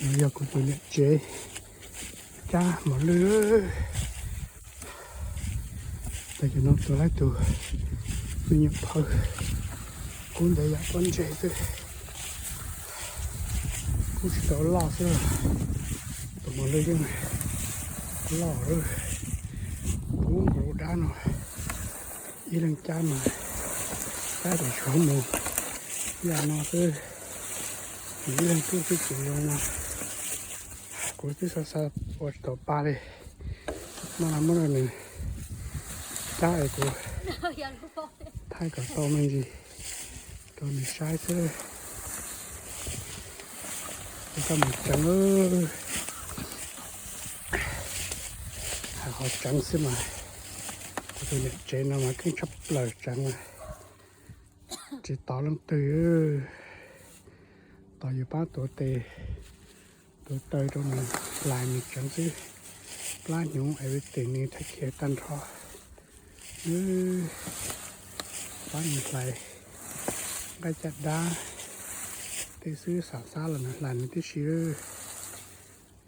Yog kuv tus niam tsev cab mos lwj. Tam sim no tuav lawv tus me nyuam phawj kub ntev yam pob ntseg xwb, kub tsis tau loj xwb, tus mos lwj yeej loj lawm, kub nkaus dab no. Ib leeg cab mas cab tsis tshua mus, yam no xwb, ib leeg tub xwb ces zoo no. Kuv twb xa xa ua tsis tau pa li, no no muab rau nws cab es kuv thaij kom tau me ntsis rau nws saib xwb. Kuv coj mus tseev, hais qhov tseev xwb mas, kuv tus niam tsev no mas keej tshaj plaws tseev mas tsis tos leej twg, tos yus pab tuav tes tuav taw rau nws, hlais nws tseev xwb. Plab hnyuv es vim tes nws thaij khiav tag nrho, pab nws hlais nqaij caj dab tej xwb, xam xab los nws hlais nws tib si.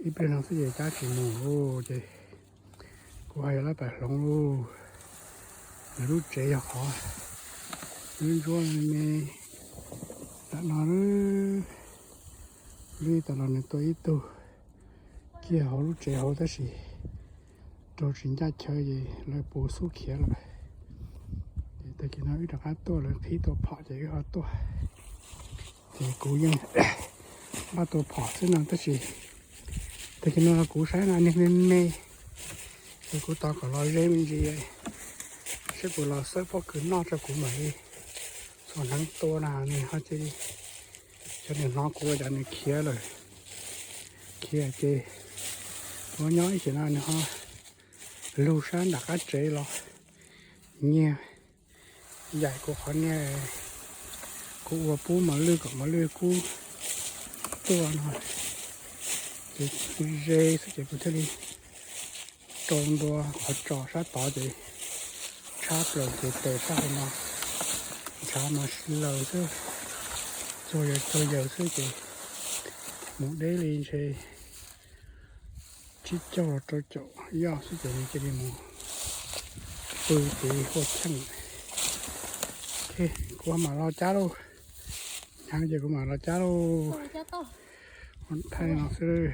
Ib pliag no xwb ces cab tsis mus ces kuv ho yog lab pais hloov lauj. Nws lub tsev yog qhov ntsuab ntsuab me me ntawm no. Lub ib tas los nws tua ib tug kiag hauv lub tsev hauv tab sis raug tsis ncaj chaw ces lawv puas xub khiav lawm. Ces tag kis no wb rov qab tuaj, lawv qhib tua phom ces wb ho tuaj. Ces kuv yeej npaj tua phom xwb no tab sis tag kis no kuv saib no niag me me, ces kuv tos kom los ze me ntsis, saib puas los xawb pob kws noj rau kuv mam li txhuam hneev tua no nws ho cia li, cov nws hnov kuv los cas nws khiav lawm. Khiav ces kuv nyob ib xyoos no nws ho lug sab nram qab tsev los nyiag yaim kuv qhov niag, kuv ua pub mos lwj kom mos lwj kub tuaj no, ces ze xwb ces kuv thiaj li rau ntua qhov tsos sab tod ces tshab plaws ces tes sab hauv no, ntshav mas si laws xwb, tsuag yaws tsuag yaws xwb ces mus deb li ntshe tsib caug los rau caum yoj xwb ces nws cia li mus pw tid huaj cheej. Kuv mam los cab lauj, hnyav ces kuv mam los cab lauj, thaij no xwb.